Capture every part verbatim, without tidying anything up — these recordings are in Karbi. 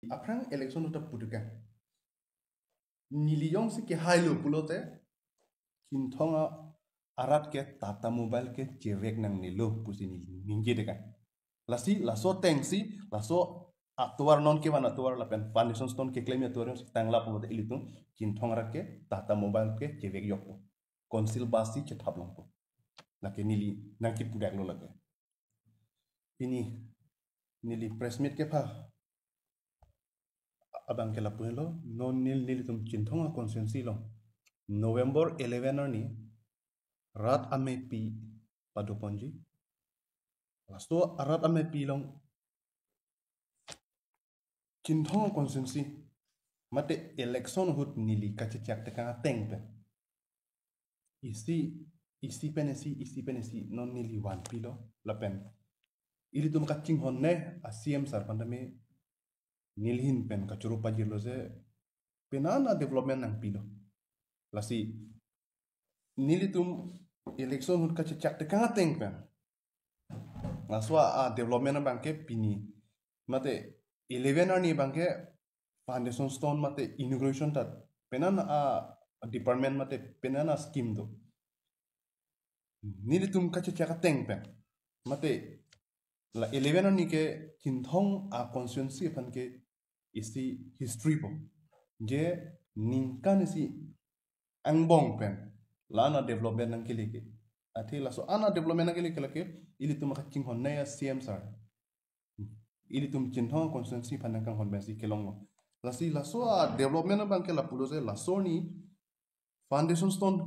Aphrang election ahut ta putuka. Neli jongsi kehailo pulote, Chinthong arat ke Tata Mobile kechevek nangnelo pusi neli ningje teka. Lasi, laso atengsi, laso atovar non kevan atovar lapen foundation stone keklem atovar si tanglo pulote ilitum Chinthong arat ke Tata Mobile kechevek jokpo. Council bus si chethap longpo. Lake neli nangkipudaklo lake. Pini neli press meet kepha abang ke lapu helo, non neli nelitum Chinthong a constituency along November eleven arni rat amepi padoponji. Laso arat amepi along Chinthong a constituency mate election ahut neli kachechak tekang ateng pen isi, isi pen isi, isi pen isi non neli vanpilo lapen ilitum kachinghon ne a C M sir aphan tame neli ahin pen kachoro pajirlo je penang a development nangpilo. Lasi nelitum election ahut kachechak tekang ateng pen laso a development abang ke pini mate eleven arni abang ke foundation stone mate inauguration ta penang a department mate penang a scheme do. Nelitum kachechak ateng pen mate la eleven arni ke Chinthong a constituency aphan ke isi history po. Je ningkan isi angbong pen la-an a development nangkele ke. Athe laso-an a development nangkele ke lake ilitum kachinghon ne a C M sir. Ilitum Chinthong constituency aphan nangkanghon pensi kelonglo. Lasi laso a development abang ke lapulo je laso arni foundation stone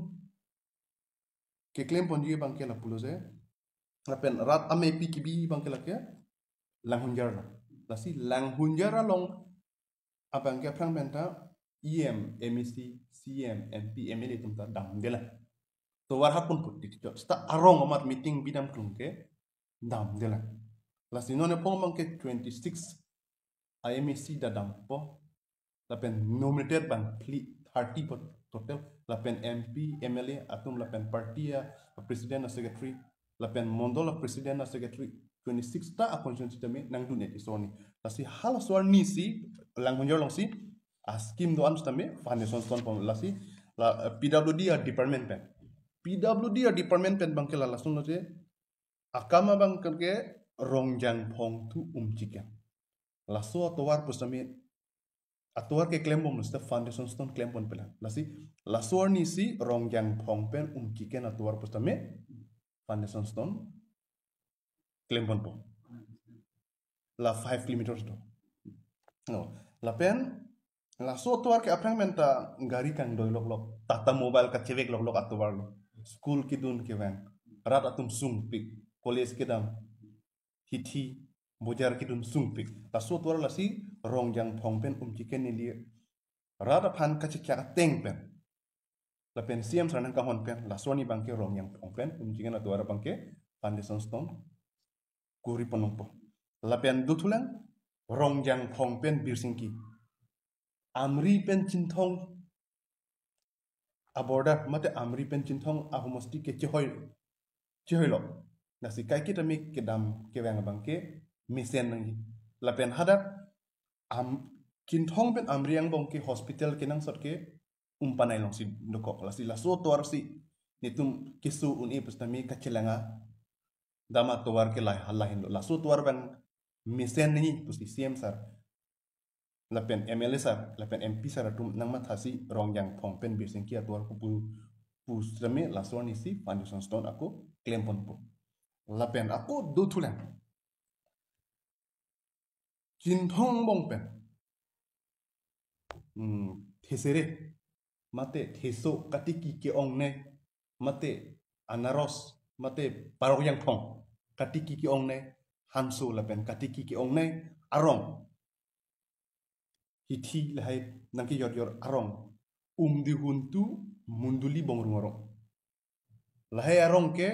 keklemponji abang ke lapulo je lapen rat amepi kebi abang ke lake Langhunjar lo. Lasi Langhunjar along abang ke aphrang pen ta E M, M A C, C M, M P, M L A atum ta damdelang. Tovar hapun put tik chot. Seta arong amat meeting bidam klung ke damdelang. Lasi non ephong abang ke twenty-six I M A C ta dampo. Lapen nominated abang phli thirty po total. Lapen M P, M L A atum lapen party a president a secretary lapen mondol a president a secretary twenty-six ta a constituency tame nangdun-et isi arni. Lasi halaso arni si Langhunjar alongsi a scheme do-an sitame foundation stone pon lasi la, eh, P W D a department pen. P W D a department pen abang ke la lason lo je akam abang ke Rongjangphong thu Umchiken. Laso atovar pusitame atovar keklembom lo seta foundation stone klempon pelang. Lasi laso arni si Rongjangphong pen Umchiken atovar pusitame foundation stone klemponpo. La five kilometers do. No. Lapen laso atovar ke aphrang pen ta gari kangdoi loklok, Tata Mobile kachevek loklok atovar lo. School kedun kevang, rat atum sungpik, college kedam, hithi, bojar kedun sungpik. Laso atovar lasi Rongjangphong pen Umchiken neli rat aphan kachechak ateng pen lapen C M sir nangkanghon pen laso arni abang ke Rongjangphong pen Umchiken atovar abang ke foundation stone kuri ponlongpo. Lapen dothulang Rongjangphong pen Birsingki, Amri pen Chinthong a border mate Amri pen Chinthong a homosti ke chehoi, chehoilo. Lasi kaiketa mi kedam kevang abang ke mesen nangji. Lapen hadak Am, Chinthong pen Amri angbong ke hospital kenangsot ke Umpanai alongsi dokok. Lasi laso atovar si netum keso un-e pusitame kachelang a dam atovar ke lahai, lahai lo. Laso atovar abang mesen nangji pusi C M sir lapen M L A sir lapen M P sir atum nangmathasi Rongjangphong pen Birsingki atovar ko pu, pusitame laso arni si foundation stone ako klemponpo. Lapen ako dothulang Chinthong angbong pen, hmm, thesere mate theso katiki ke-ongnei mate anaros mate parok jangphong katiki ke-ongnei, hanso lapen katiki ke-ongnei arong, hithi lahai nangkejor-jor arong, Umdihun thu Munduli Bongrung arong. Lahai arong ke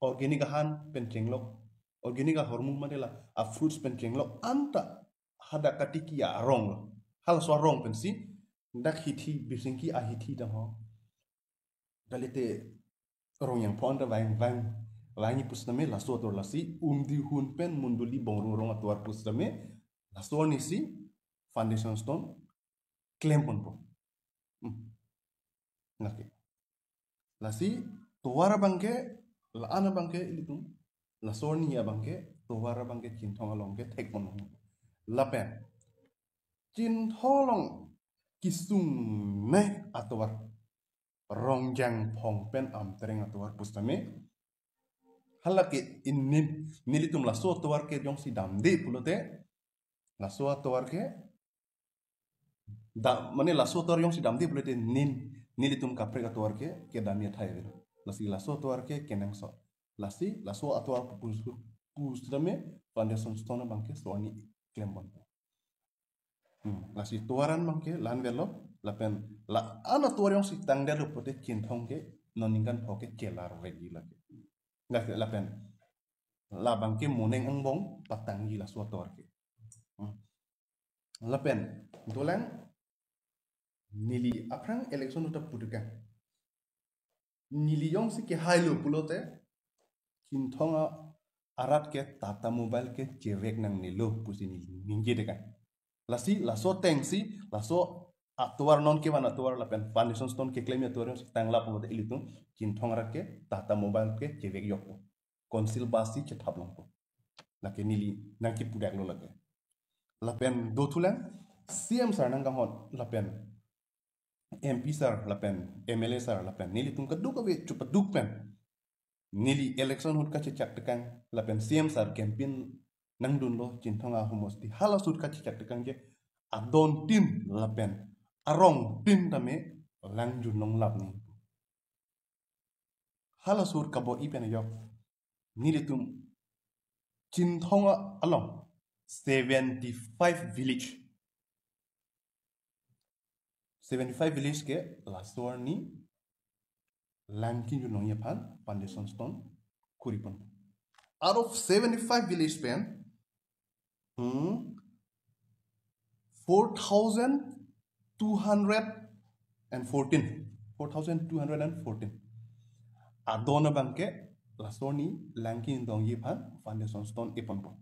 organic ahan pen chenglok, organic ahormu mate la a fruits pen chenglok anta hadak katiki arong lo. Halaso arong pensi dak hithi, Birsingki ahithi dam ho. Kalite Rongjangphong ta vang vang vangji pusitame laso atovar lasi Umdihun pen Munduli Bongrung arong atovar pusitame Laso arnisi foundation stone klem ponpo. Hmm. Nake. Lasi tovar abangke, la-an abangke ilitum, laso arni abangke, tovar abangke Chinthong along ke thek pon. Lapen Chinthong along kesung ne atovar, Rongjang Phong pen Amtereng atovar pusitame, hala ke inin, nelitum laso atovar ke jongsi damde pulote, laso atovar ke da, mane laso atovar jongsi damde pulote nin, nelitum kaprek atovar ke kedam athai avelo. Lasi laso atovar ke kenangsot. Lasi laso atovar pupus pusitame foundation stone abangke laso arni klem pon. Hmm, lasi tovar an abangke la-an avelo, lapen la-an atovar jongsi tangdetlo pulote Chinthong ke non ningkan pho ke chelar vekji lake. Lake lapen labangke moneng angbong patangji laso atovar ke. Hmm. Lapen dolang neli aphrang election ahut ta pudukan. Neli jongsi kehailo pulote Chinthong a-, arat ke Tata Mobile ke chevek nangnelo pusi neli ningje dekan. Lasi laso atengsi, laso atovar non kevan atovar lapen foundation stone keklem atovar jongsi tanglo pulote ilitum Chinthong arat ke Tata Mobile ke chevek jokpo. Council bus si chethap longpo. Lake neli nangkipudaklo lake. Lapen dothulang C M sir nangkanghon lapen M P sir lapen M L A sir lapen nelitum kadokave chopaduk pen neli election ahut kachechak tekang lapen C M sir campaign nangdunlo Chinthong ahomosti, halaso ahut kachechak tekang ke adon tin lapen arong tin tame langjun longlap ni. Halaso ahut kabo-i pen ajok nelitum Chinthong along seventy-five village, seventy-five village ke laso arni lang kejun longji aphan foundation stone kuri pon. Out of seventy-five village pen, hmm, four thousand two hundred and fourteen, four thousand two hundred and fourteen adon abangke laso arni lang kejun longji aphan foundation stone e ponpo.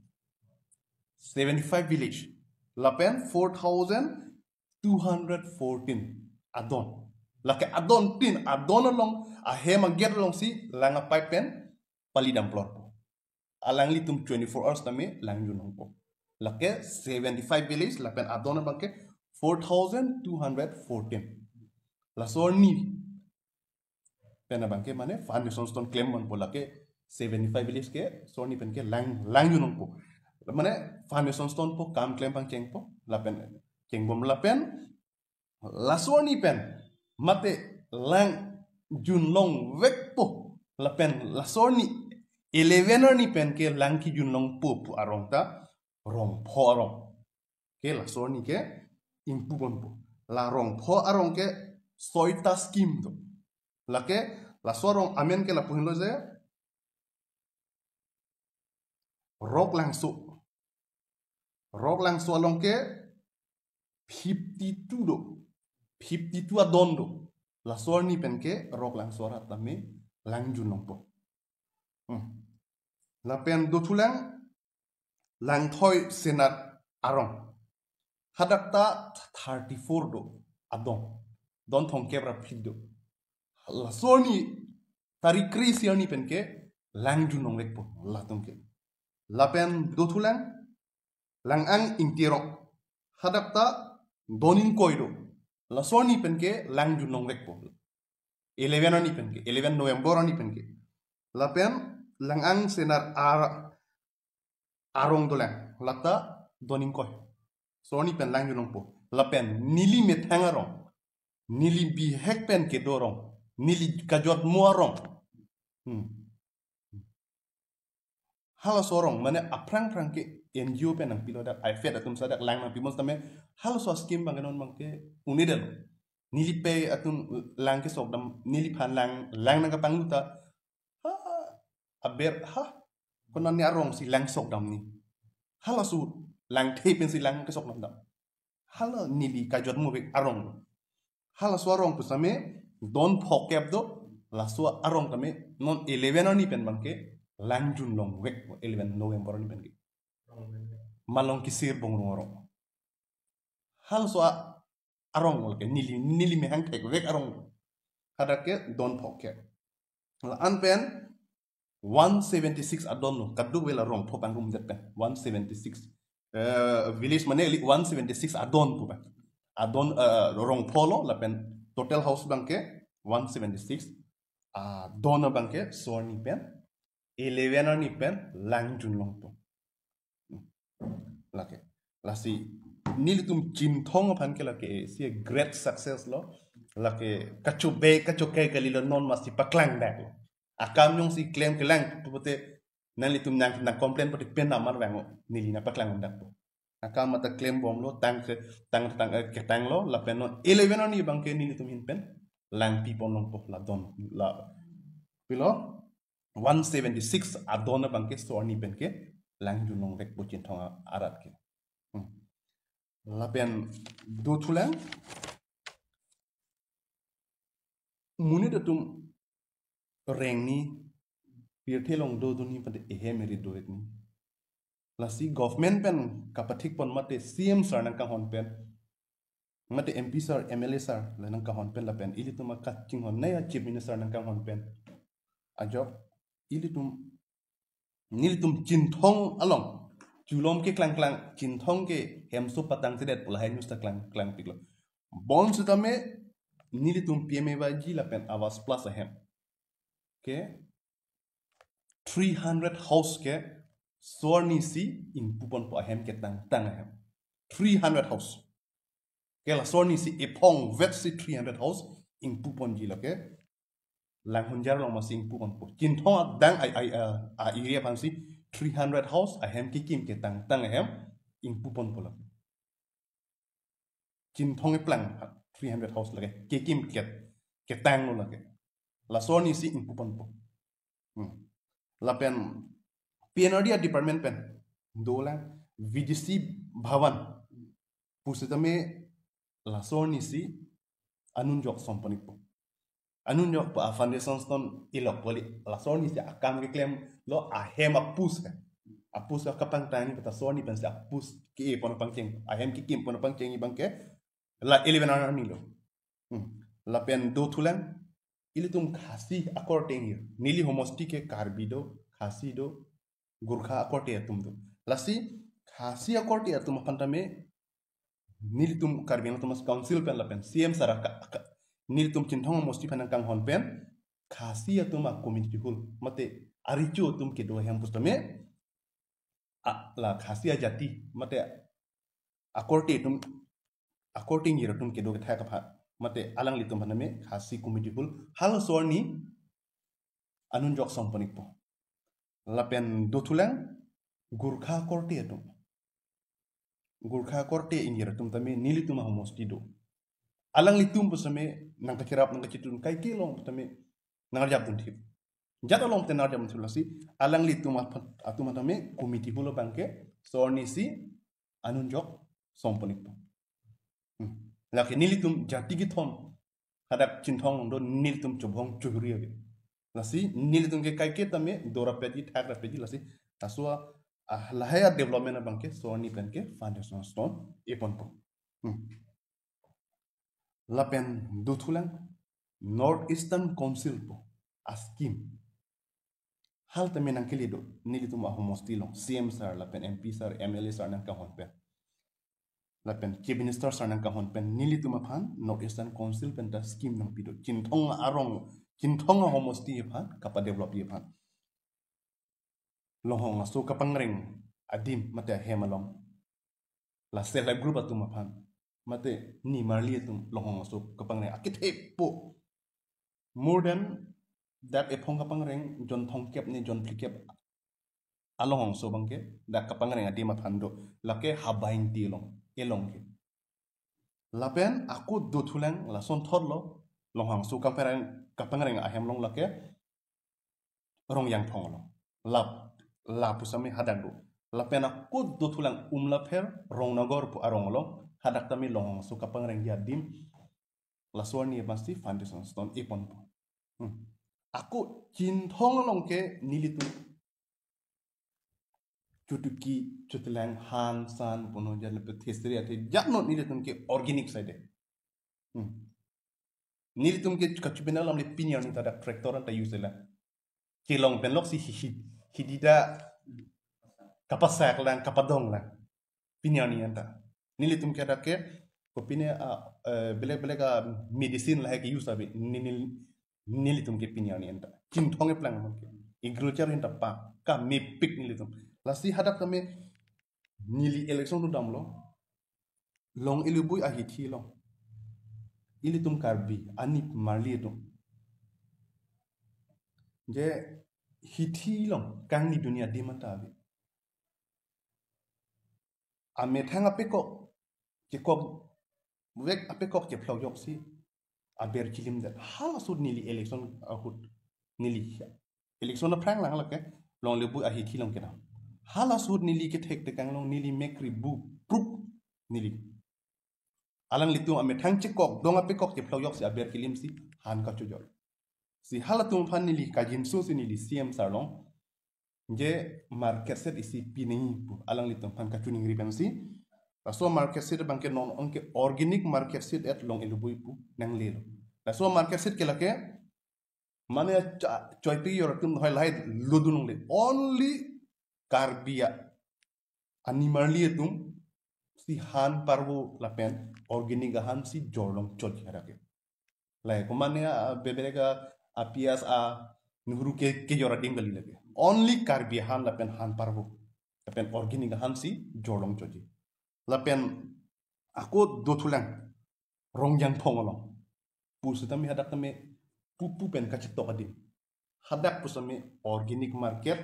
Seventy-five village lapen four thousand two hundred fourteen adon. Lake adon tin, adon along, ahem a-gate alongsi lang a-pipe pen palidam plorpo. Alanglitum twenty-four hours tame langjun longpo. Lake seventy-five village lapen adon abangke four thousand two hundred fourteen. Laso arni pen abangke mane foundation stone klem ponpo, lake seventy-five village ke laso arni pen ke lang, langjun longpo. Mane foundation stone pu kam klem pangchengpo lapen chengbom lapen laso arni pen mate langjun longvekpo lapen laso arni eleven arni pen ke lang kejun longpo pu arong ta Rongpho arong. Ke laso arni ke ingpu ponpo. La Rongpho arong ke soita scheme do. Lake laso arong amen ke lapu henlo je Roklangso. Roklangso along ke fifty-two do. Fifty-two adon do. Laso arni pen ke Roklangso arat tame langjun longpo. Hmm. Lapen dothulang Langthoi Senat arong. Hadak ta thirty-four do adon. Don thomkep ra phli do. Laso arni tarik kre-isi arni pen ke langjun longvekpo latum ke. Lapen dothulang Lang-ang Ingti arong. Hadak ta don ingkoi do. Laso arni pen ke langjun longvekpo. Eleven arni pen ke, eleven November arni pen ke. Lapen Lang-ang Senat ar-, arong dolang. Lata don ingkoi. Laso arni pen langjun longpo. Lapen neli methang arong, neli bihek pen kedo arong, neli kajotmo arong. Hmm. Halaso arong, mane aphrang phrang ke N G O pen nangpilo, dak IFAD atum sa dak lang nangpimos tame, halaso scheme abang ke non abang ke unidel. Neli pei atum lang kesokdam, neliphan lang, lang nangkapanglut ta, ha, aber, ha, konane arong si lang sokdam ni. Halaso langthe pensi lang kesokdam dam. Hala neli kajotmo bek arong. Halaso arong pusitame don phokep do, laso arong tame non eleven arni pen abang ke langjun longvek, eleven November arni pen ke. Malong Kisir Bongrung arong. Halaso a-, arong lo ke neli, neli mehang thekvek arong. Hadak ke don phok ke. La an pen one seventy-six adon lo, kadokave la Rongpho pangrum det pen one seventy-six. Eh, village mane ili one seventy-six adon pu pen. Adon, eh, Rongpho lo, lapen total house abang ke one seventy-six. Adon abang ke so arni pen eleven arni pen langjun longpo. Lake. Lasi nelitum Chinthong aphan ke lake isi great success lo. Lake kachobe kachokai kali lo, non masi paklang dak lo. Akam jongsi klem kelang pute nanglitum nang, nang complain pute pen amar vang lo. Neli nangpaklang dak po. Akam mate klem bom lo, tang ke, tang, tang, eh, ketang lo, lapen non eleven arni abang ke nelitum ahin pen langpi pon longpo la don, la pilo one seventy-six adon abang ke so arni pen ke langjun longvekpo Chinthong a-, arat ke. Hmm. Lapen dothulang, monit atum rengni, pirthe along dodunji pute ehem eri doikji. Lasi government pen kapathik pon mate C M sir nangkanghon pen, mate M P sir, M L A sir la nangkanghon pen lapen ilitum akachinghon nai a Chief Minister nangkanghon pen ajok ilitum, nelitum Chinthong along chulom keklangklang, Chinthong ke hemso patangsedet pu lahai news ta klang, klangpiklo. Bonsitame nelitum P M A Y G lapen Awas Plus ahem ke three hundred house ke so arni si ingpu ponpo, ahem ketang tang ahem. Three hundred house. Ke la so arni si ephong vet si three hundred house ingpu ponji lo ke. Langhunjar along masi ingpu ponpo. Chinthong adang ai, ai, a, a area aphan si three hundred house ahem kekim ketang tang ahem ingpu ponpo lo. Chinthong eplang three hundred house lake kekim ket, ketang lo lake. La so arni si ingpu ponpo. Hmm. Lapen P N R D a department pen dolang V D C Bhavan pusitame la so arni si anunjok som pon-ikpo. Anunjok pu a foundation stone ilok poli, la so arni si akam keklem lo, ahem apus ke. Apus ke kapangtang ni pata so arni pen si apus ke pon pangcheng, ahem kekim pon pangcheng abang ke la eleven arni lo. Hmm. Lapen dothulang, ilitum Khasi akorte ingir. Neli homosti ke Karbi do, Khasi do, Gurkha akorte atum do. Lasi Khasi akorte atum aphan tame nelitum Karbi Anglong Autonomous Council pen lapen C M sir aka, aka, nelitum Chinthong homosti aphan nangkanghon pen Khasi atum a community hall mate arecho atum kedo ahem pusitame a, la Khasi ajati mate akorte atum, akorte ingir atum kedo kethak aphan mate alanglitum aphan tame Khasi community hall halaso arni anunjok som pon-ikpo. Lapen dothulang Gurkha akorte atum. Gurkha akorte ingir atum tame nelitum ahomosti do. Alanglitum pusitame nangkachirap nangkachitun kaike along tame nangarjap dunthip. Jat along te nangarjap dunthip, lasi alanglitum aphan, atum tame committee hall abang ke so arni si anunjok som pon-ikpo. Hmm. Lake nelitum jati kethom hadak Chinthong do, nelitum chobhong chohuri ave. Lasi nelitum ke kaike tame dorapetji, thakrapetji, lasi laso a, ah, lahai a development abang ke so arni pen ke foundation stone eponpo. Hmm. Lapen dothulang North Eastern Council pu a scheme. Hal tame nangkele do, nelitum ahomosti along, C M sir, lapen M P sir, M L A sir nangkanghon pen. Lapen Chief Minister sir nangkanghon pen, nelitum aphan North Eastern Council pen ta scheme nangpi do. Chinthong arong, Chinthong ahomosti aphan, kapadevelopji aphan. Longhong aso kapangreng adim mate ahem along, la self help group atum aphan mate nimarli atum longhong aso kapangreng akethek po. More than dak ephong kapangreng jon thomkep ne jon phlikep alonghong aso abang ke dak kapangreng adim aphan do, lake Habai Ingti along, elong ke. Lapen ako dothulang, lasonthot lo, longhong aso kapangreng, kapangreng ahem along lake Rongyangphong along. Lap, la pusitame hadak do. Lapen ako dothulang Umlapher Rongnogor pu arong along, hadak tame longhong aso kapangrengji adim laso arni abang si foundation stone eponpo. Hmm. Ako Chinthong along ke nelitum chutuki, chutelang, han, san, pono, jan, lapen thesri athe, jan non nelitum ke organic side. Hmm. Nelitum ke kachubena lam le pini arni ta dak tractor anta use la. Kelong pen lok si hi hi hi di da kapasak lang, kapadong lang. Pini arni anta. Nelitum ke dak ke, ko pini, ah, eh, belek belek a medicine lahai ke use abi. Ni, ni, nelitum ke pini arni anta. Chinthong e plang ke. Agriculture anta pa. Ka mepik nelitum. Lasi hadak tame neli election tu damlo. Long Elubui ahithi along. Ilitum Karbi, ani marli atum. Je hithi along, kangni dunia di mata abi. Amethang apekok, chekok, vek apekok chephlok joksi, aber chilim det. Hala ahut neli election ahut, neli election aphrang lang lake, Long Elubui ahithi along kedam. Hala ahut neli kethek tekang along, neli mekri bu, pruk, neli. Alanglitum amethang chekok, dong apekok chephlok joksi aber chilimsi, han kachojor. Si halatum aphan neli kajinso si neli C M sir along. Je market shed isi pi nangji pu alanglitum aphan kachiningri pensi. Laso market shed abang ke non on ke organic market shed at Long Elubui pu nanglelo. Laso market shed ke lake mane cha-, choipi yor tum hoi lahai ludun longle. Only Karbi a-, ani marli atum si han parvo lapen organic ahan si jorlong chot harake. Lahai ko mane a, beberek a, a piyaj a nuhru ke, kejor adim kali lake. Only Karbi ahan lapen han parvo. Lapen organic ahan si jorlong chotji. Lapen ako dothulang Rongjangphong along. Pusitame hadak tame pupu pen kachetok adim. Hadak pusitame organic market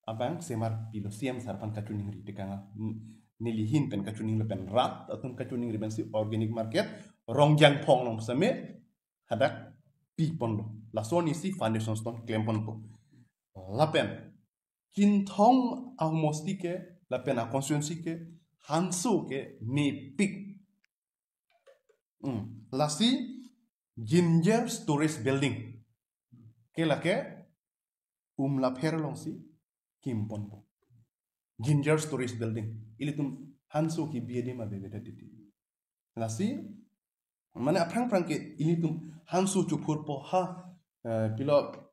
abang semar pilo, C M sir aphan kachiningri tekang a. N-, neli ahin pen kachiningri pen rat atum kachiningri pensi organic market Rongjangphong along pusitame hadak piponlo. Laso arni si foundation stone klemponpo. Lapen Chinthong ahomosti ke, lapen a constituency ke, hanso ke, mepik. Hmm. Lasi, Ginger Storage Building. Ke lake, Umlapher alongsi, kimponpo. Ginger Storage Building. Ilitum hanso kebi adim abebe titi. Lasi, mane aphrang aphrang ke ilitum hanso chophurpo ha, eh, pilo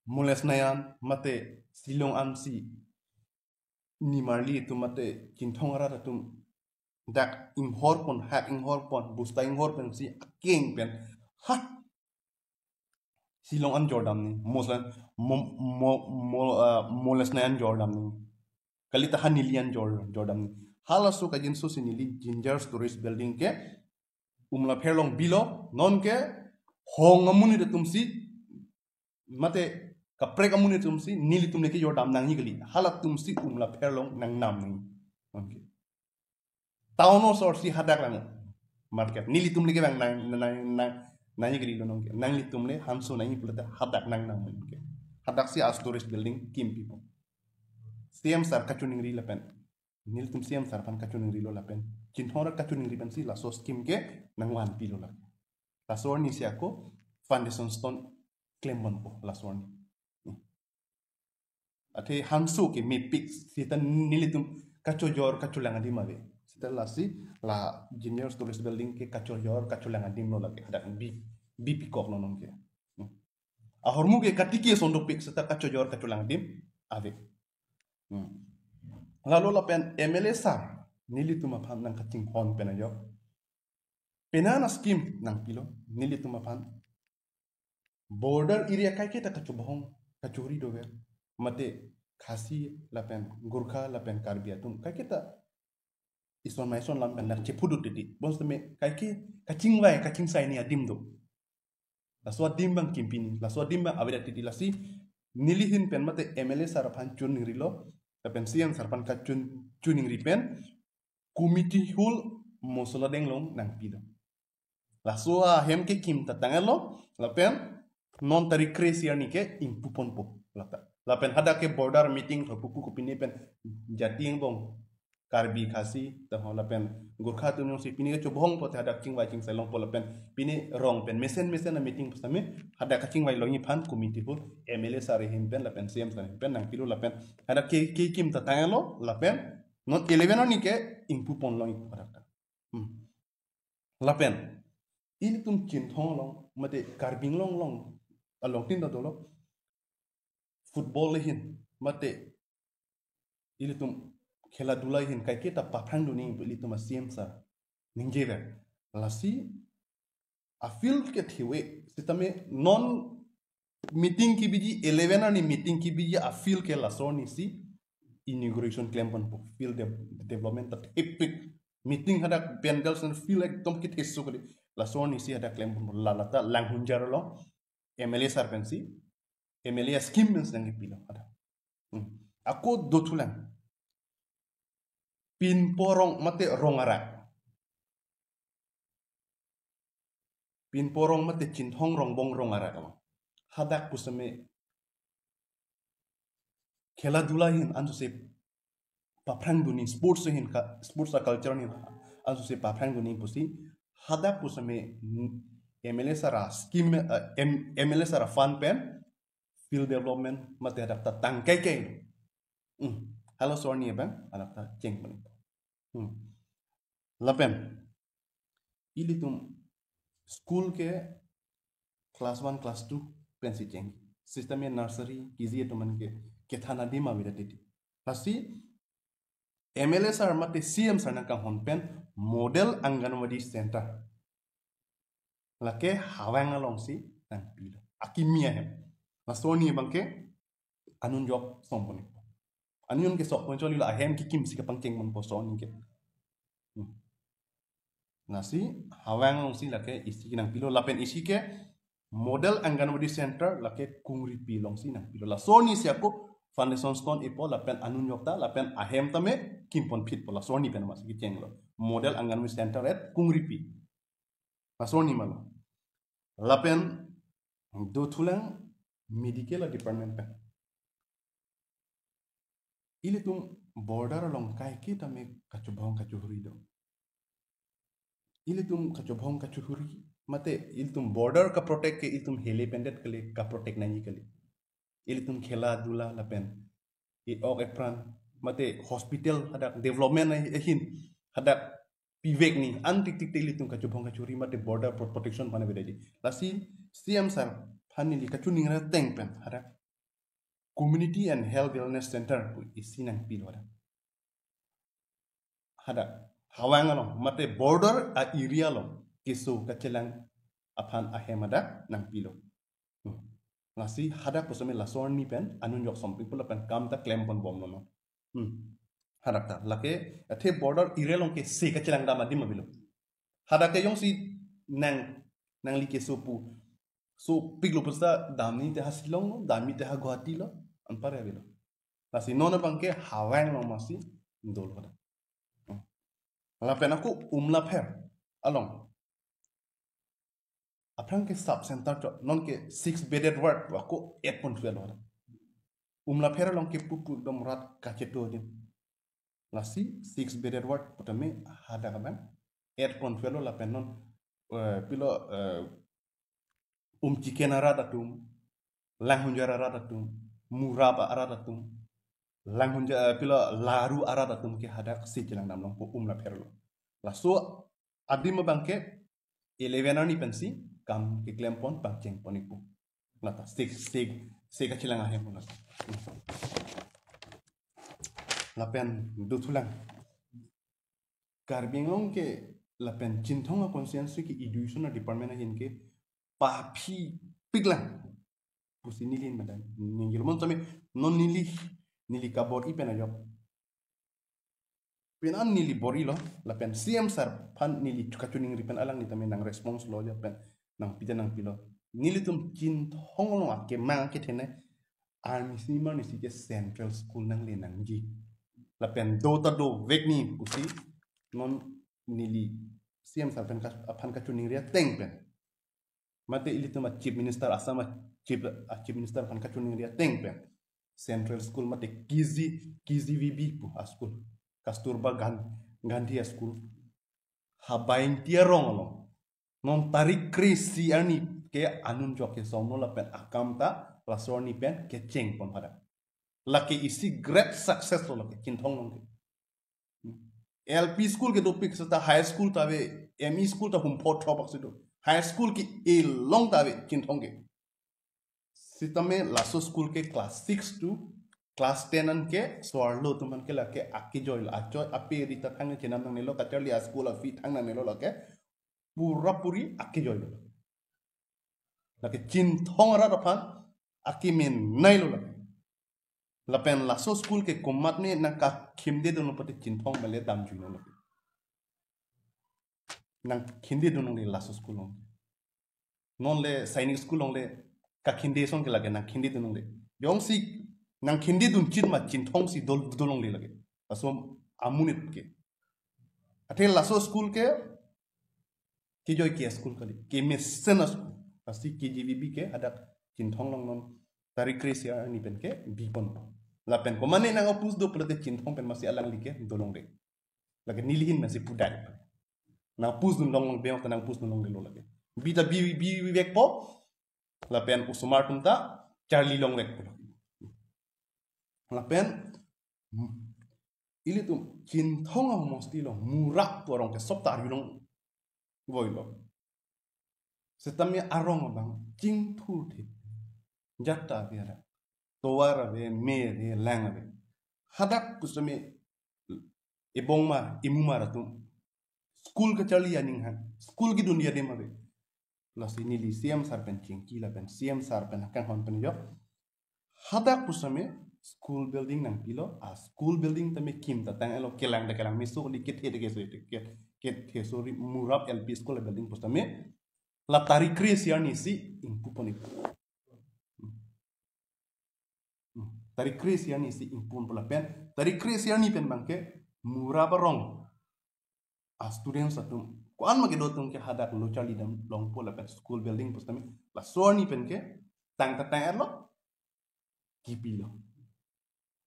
Moles Nayan mate Silong ansi nimarli atum mate Chinthong arat atum dak inghorpon, hak inghorpon, bosta inghorponsi akeng pen ha Silong an jordamni, Moles, mo, mo, mo, ah, Moles Nayan jordamni. Kalita ha neli an jor, jordamni. Halaso kajinso si neli Ginger Storage Building ke Umlapher along bilo, non ke hong amonit atumsi, mate kaprek amonit atumsi, nelitum le kejordam nangji kali. Halatumsi Umlapher along nangnam nangji. Okay. Town osor si hadak lang market. Nelitum le kevang nang, nang, nang, nangji kalilo nonke. Nanglitum le hanso nangji pulote hadak nangnam nonke. Hadak si a storage building kimpipo. C M sir kachiningri lapen. Nelitum C M sir aphan kachiningrilo lapen. Chinthong arat kachiningri pensi laso scheme ke nangvanpilo la. Laso arni si ako foundation stone klemponpo laso arni. Athe hanso ke mepik seta nelitum kachojor kacholang adim ave. Seta lasi la Ginger Storage Building ke kachojor kacholang adim lo lake hadak bi, bipikoklo nonke. Hmm. Ahormu ke katiki ason dopik seta kachojor kacholang adim ave. Hmm. Lalo lapen M L A sir nelitum aphan nangkachinghon pen ajok. Penang a scheme nangpilo nelitum aphan. Border area kaiketa kachobohong kachori dover. Mate Khasi lapen Gorkha lapen Karbi atum kaiketa ison ma ison lam pen dak chepudut titi. Bonsitame kaike kachingvai kachingsaini adim do. Laso adim abang kimpini, laso adim abang avedet titi lasi neli ahin pen mate M L A sir aphan chiningrilo, lapen C M sir aphan kachin, chiningri pen committee hall Mosoladeng along nangpilo. Laso ahem ke kim ta tanglo, lapen non tarik kre-isi arni ke ingpuponpo lata. Lapen hadak ke border meeting tho pupu kopine pen jati angbong Karbi Khasi, taho lapen Gorkha atum jongsi pini kachobong pote hadak chingvai chingsai longpo lapen pini rong pen mesen mesen a meeting pusitame hadak kachingvai longji aphan committee hu M L A sir ahin pen lapen C M sir ahin pen nangpilo lapen hadak ke, kekim ta tanglo lapen non eleven arni ke ingpu pon longji hadak ta. Hmm. Lapen ilitum Chinthong along mate Karbi Anglong along along tin ta dolo football ahin mate ilitum khela dula ahin kaiketa paphrang dun nangji pu ilitum a C M sir ningjever. Lasi a field ke thive sitame non meeting kebiji eleven arni meeting kebiji a field ke laso arni si inauguration klem ponpo field de-, development ta thepik meeting hadak pandal sen field ekdom kethe su kali laso arni si hadak klem ponpo la lata Langhunjar along M L A sir pensi M L A scheme pensi nangkepilo hadak. Hmm. Ako dothulang. Pinpo rong mate rong arak. Pinpo rong mate Chinthong Rongbong rong arak along. Hadak pusitame khela dula ahin ansose paphrang dun nangji sports ahin ka, sports a culture ahin ansose paphrang dun nangji pusi hadak pusitame M L A sir a scheme, eh, M-, M L A sir a fund pen field development mate hadak ta tang kaikai. Hmm. Halaso arni abang hadak ta cheng mani. Hmm. Lapen ilitum school ke class one, class two pensi cheng. Sitame nursery, K G atum an ke kethan adim avedet titi. Lasi M L A sir mate C M sir nangkanghon pen model Anganwadi center lake Hawang alongsi nangpilo. Akimi ahem. Laso arni abangke anun jok som pon. Anun ke sok pon choli la ahem kekim si kapangcheng ponpo laso arni ke. Hmm. Lasi Hawang alongsi lake isi nangpilo lapen isi ke model Anganwadi center lake Kungripi alongsi nangpilo. Laso arni si ako foundation stone ipo lapen anun jok ta lapen ahem tame kim pon phitpo laso arni pen masi kechenglo. Model Anganwadi center at Kungripi. Laso arni malo. Lapen dothulang medical a department pen. Ilitum border along kaiketa me kachobong kachuri do. Ilitum kachobong kachuri mate ilitum border kaprotect ke ilitum hele pendet kali kaprotect nangji kali. Ilitum khela dula lapen e-ok epran mate hospital hadak development ahin hadak pivek ni antik tik tik ilitum kachobong kachuri mate border pro-, protection aphan avedet titi. Lasi C M sir aphan neli kachiningri ateng pen hadak community and health wellness center pu isi nangpilo hadak. Hadak Hawang along mate border a area along keso kachelang aphan ahem hadak nangpilo. Hmm. Lasi hadak pusitame laso arni pen anun jok som pik pu lapen kam ta klem pon bomlo non. Hmm. Hadak ta lake athe border area along ke se kachelang dam adim avelo. Hadak ke jongsi nang nangli keso pu sopiklo pusa damji te ha Shillong lo, damji te ha Guwahati lo, anpar avelo. Lasi non abangke Hawang along masi dolo hadak. Hmm. Lapen ako Umlapher along. Aphrang ke sub center chot, non ke six bedded ward ako add pon thuvelo hadak. Umlapher along ke pupu ekdom rat kacheto adim. Lasi six bedded ward putame hadak abang add pon thuvelo lapen non, eh, pilo, eh, Umchiken arat atum, Langhunjar arat atum, Murap arat atum, Langhunjar, eh, pilo Laru arat atum ke hadak si chelang dam longpo Umlapher along. Laso adim abangke eleven arni pensi kam keklem pon pangcheng pon ikpo. Lata six, six, six kachelang ahem lata. Lapen dothulang. Karbi Anglong ke lapen Chinthong a constituency ke education a department ahin ke paphi piklang pusi neli madan. Ningjelo mon tame non neli, neli kabor-i pen ajok. Pini an neli bor-ilo lapen C M sir aphan neli kachiningri pen alangli tame nang response lo ja pen nangpi ta nangpilo. Nelitum Chinthong along akemang akethene arni sini mar ni si ke central school nangle nangji. Lapen do ta dovek ni pusi non neli C M sir pen ka-, aphan kachiningri ateng pen. Mate ilitum a Chief Minister, Assam a Chief, a Chief Minister aphan kachiningri ateng pen. Central school mate K G, K G V B pu a school. Kasturba Gandhi School. Habai Ingti arong along non tarik kre-isi arni ke anun jok kesong lo lapen akam ta laso arni pen kecheng pon pada. Lake isi great success lo lake Chinthong along ke. L P school ke dopik seta high school ta ave, M E school ta humpo thropak si do. High school ke elong ta ave Chinthong ke. Sitame laso school ke class six to class ten an ke so-arlo atum an ke lake akejoi lo, achoi ape ri ta thang chenam nangnelo, kacharli a school a fee thang nangnelo lake pura puri akejoi lo. Lake Chinthong arat aphan akemenei lo lake. Lapen laso school ke komatne nangkakhimde dun lo pute Chinthong mele damjui lo lake. Nangkhimde dun longle laso school along. Non le Sainik school along le kakhimde ason ke lake nangkhimde dun longle. Jongsi nangkhimde dun chit ma Chinthong si dol dol longle lake. Laso amonit ke. Athe laso school ke kejoi ke school kali, kemesen a school. Lasi K G V B ke hadak Chinthong along non tarik kre-isi arni pen ke bi pon. Lapen komatne nang-oppose do pulote Chinthong pen masi alangli ke do longle. Lake neli ahin masi pudai. Nang-oppose dun longle, bengok ta nang-oppose dun longle lo lake. Bi ta bi bi vekpo. Lapen osomar atum ta charli longvekpo. Lapen, hmm, ilitum Chinthong ahomosti along murap pu arong ke sop ta arjulong voi lo. Sitame arong abang chingthurthe. Jat ta ave hadak. Tovar ave, me ave, lang ave. Hadak pusitame ebongmar, emumar atum school kacharli aning hang, school kedun adim ave. Lasi neli C M sir pen chingki lapen C M sir pen kanghon pen jok. Hadak pusitame school building nangpilo, a school building tame kim ta tang-etlo, kelang ta kelang meso kali, kethe ta keso, ke, kethe sori murap L P school building pusitame la tarik kre-isi arni si ingpu pon ik. Hmm. Tarik kre-isi arni si ingpu ponpo lapen tarik kre-isi arni pen abang ke murap arong a students atum ko-an ma kedo atum ke hadak lo charli dam longpo lapen school building pusitame laso arni pen ke tang ta tang-etlo, kipilo.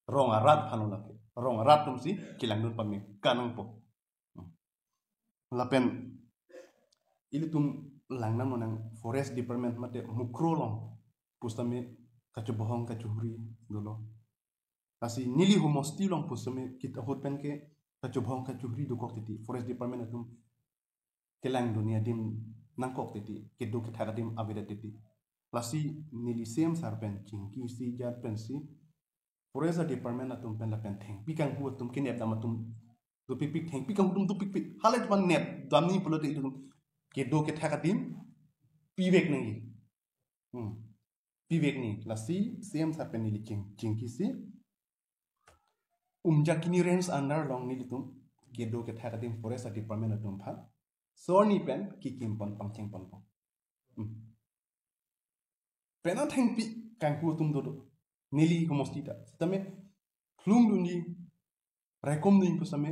Rong arat aphan lo lake. Rong arat atum si kelang dun pame kanangpo. Hmm. Lapen ilitum lang nang nang forest department mate Mukroh along pusitame kachobohong kachuri dolo. Lasi neli homosti along pusitame kita ahut pen ke kachobohong kachuri dokok titi, forest department atum kelang dun adim nangkok titi, kedo kethak adim avedet titi. Lasi neli C M sir pen chingki si jat pensi forest department atum pen lapen thengpi kanghu atum, kenep dam atum dopikpik, thengpi kanghu atum dopikpik. Hala atum nep damji pulote ilitum kedo kethak adim pivek nangji. Hmm. Pivek nangji. Lasi C M sir pen neli ching, chingki si Umjakini range under along nelitum kedo kethak adim forest department atum aphan so arni pen kekim pon pangcheng ponpo. Hmm. Penang thengpi kanghu atum dodo. Neli homosti ta. Sitame klung dunji, rekom dunji pusitame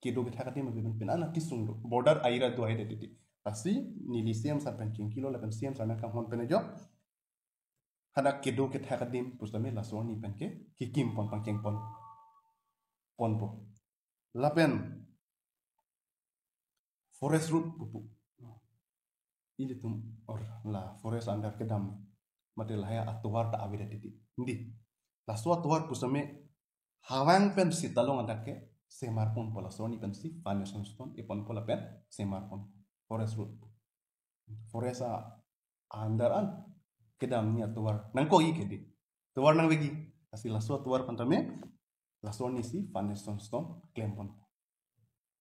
kedo kethak adim ave pen penang kesung do. Border aira do hai de titi. Lasi neli C M sir pen chingkilo lapen C M sir nangkanghon pen ajok hadak kedo kethak adim pusitame laso arni pen ke kekim pon pangcheng pon ponpo. Lapen forest road pupu. Ilitum or la forest under kedam mate lahai atovar ta avedet titi. Indi. Laso atovar pusitame Hawang pen Sitalong adak ke semar ponpo, laso arni pensi foundation stone e ponpo lapen semar pon forest road. Forest a under an kedamji atovar nangkokji kedi. Tovar nangvekji. Lasi laso atovar aphan tame laso arni si foundation stone klem pon.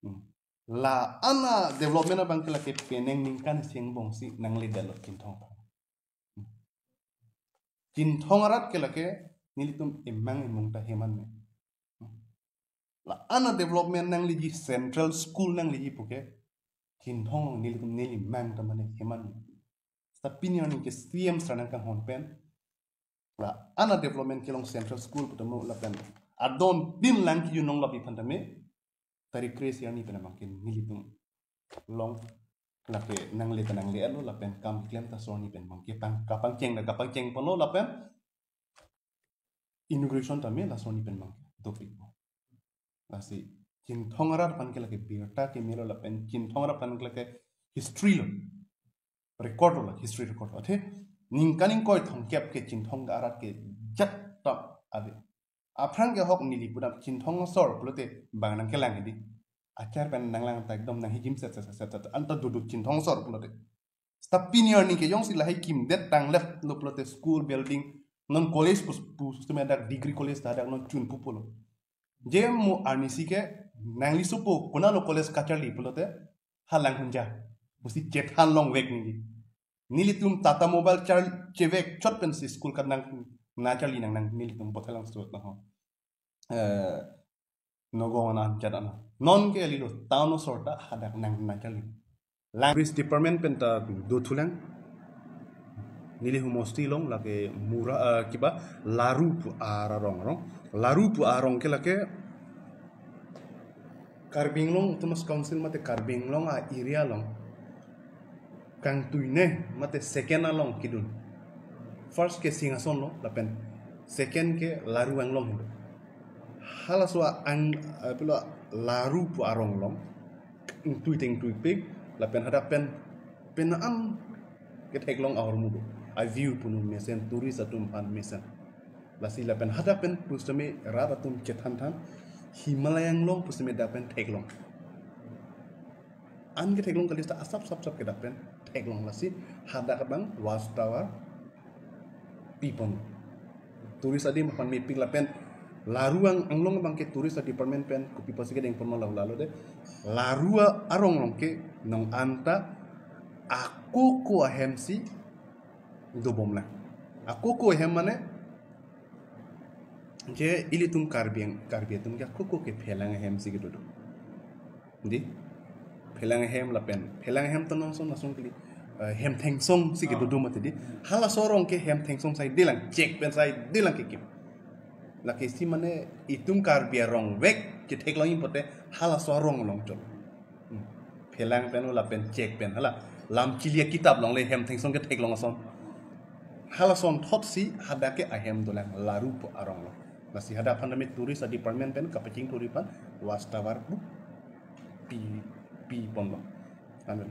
Hmm. La-an a development abang ke lake penang ningkan isi angbong si nangledetlo Chinthong. Hmm. Chinthong arat ke lake nelitum emang emung ta heman me. Hmm. La-an a development nangleji, central school nangleji puke Chinthong nelitum neli mang ta mane heman me. Seta pini arni ke C M sir nangkanghon pen la-an a development kelong central school pu tame lapen adon din lang kejun longlap aphan tame tarik kre-isi arni pen abang ke nelitum along lake nangle ta nangledetlo lapen kam keklem ta so arni pen abang ke pang kapangcheng ta kapangcheng ponlo lapen inauguration tame laso arni pen abang ke dopikpo. Lasi Chinthong arat aphan ke lake birta kemelo lapen Chinthong arat aphan ke lake history lo. Record lo, history record lo. Athe ningkan ingkoi thomkep ke Chinthong arat ke jat ta ave. Aphrang ke ahok neli pudam Chinthong asor pulote bang nangkelang hedi. Achar pen nanglang ta ekdom nanghijim set set set set anta duduk Chinthong asor pulote. Tapi pini arni ke jongsi lahai kimdet tanglet lo pulote school building, non college pus pus tu medak degree college ta dak non chun pupo lo. Je mo arnisi ke nangli supo konat lo college kacharli pulote halang hunja pusi chethan longvek neli. Nelitum Tata Mobile char chevek chot pensi school kat nang nangcharli nang nang nelitum Bothelong Sot na ho. Eh, Nagaon anchot ana. Non ke alilo town asor ta hadak nang nangcharli. Language department pen ta dothulang. Neli humosti along lake Mura, eh, kiba Laru pu arong arong. Laru pu arong ke lake Karbi Anglong Autonomous Council mate Karbi Anglong a-area along kangtuine mate second along kedun. First ke Singhason lo lapen second ke Laru Anglong hendo. Halaso ang, eh, pilo Laru pu arong along ingtui te ingtuipik lapen hadak pen penang ketheklong ahormu do. A-view punu mesen, tourist atum aphan mesen. Lasi lapen hadak pen pusitame rat atum chethanthan Himalaya Anglong pusitame dak pen theklong. An ketheklong kali ta asap sap sap ke dak pen theklong, lasi hadak abang watchtower pipon. Tourist adim aphan mepik lapen Laru Ang- Anglong abang ke tourist department pen kopi apotsi kedeng ponlo lalo de. Laru arong along ke non anta akoko ahemsi dobomlang. Akoko ahem mane je ilitum Karbi Ang- Karbi atum ke akoko ke Phelang ahemsi kedo do. Di? Phelang ahem lapen. Phelang ahem ta non son asong kali. Eh, hem thengsong si kedo do mati di. Halaso arong ke hem thengsong sai dilang, chek pen sai dilang kekim. Lake si mane itum Karbi arong vek chetheklong impote halaso arong along chot. Hmm. Phelang pen lapen chek pen hala. Lam chili akitap along le hem thengsong ketheklong ason. Halason thotsi hadak ke ahem dolang Laru pu arong along. Lasi hadak aphan tame tourist department pen kapaching tourist aphan watchtower pu pi piponlo. Anil.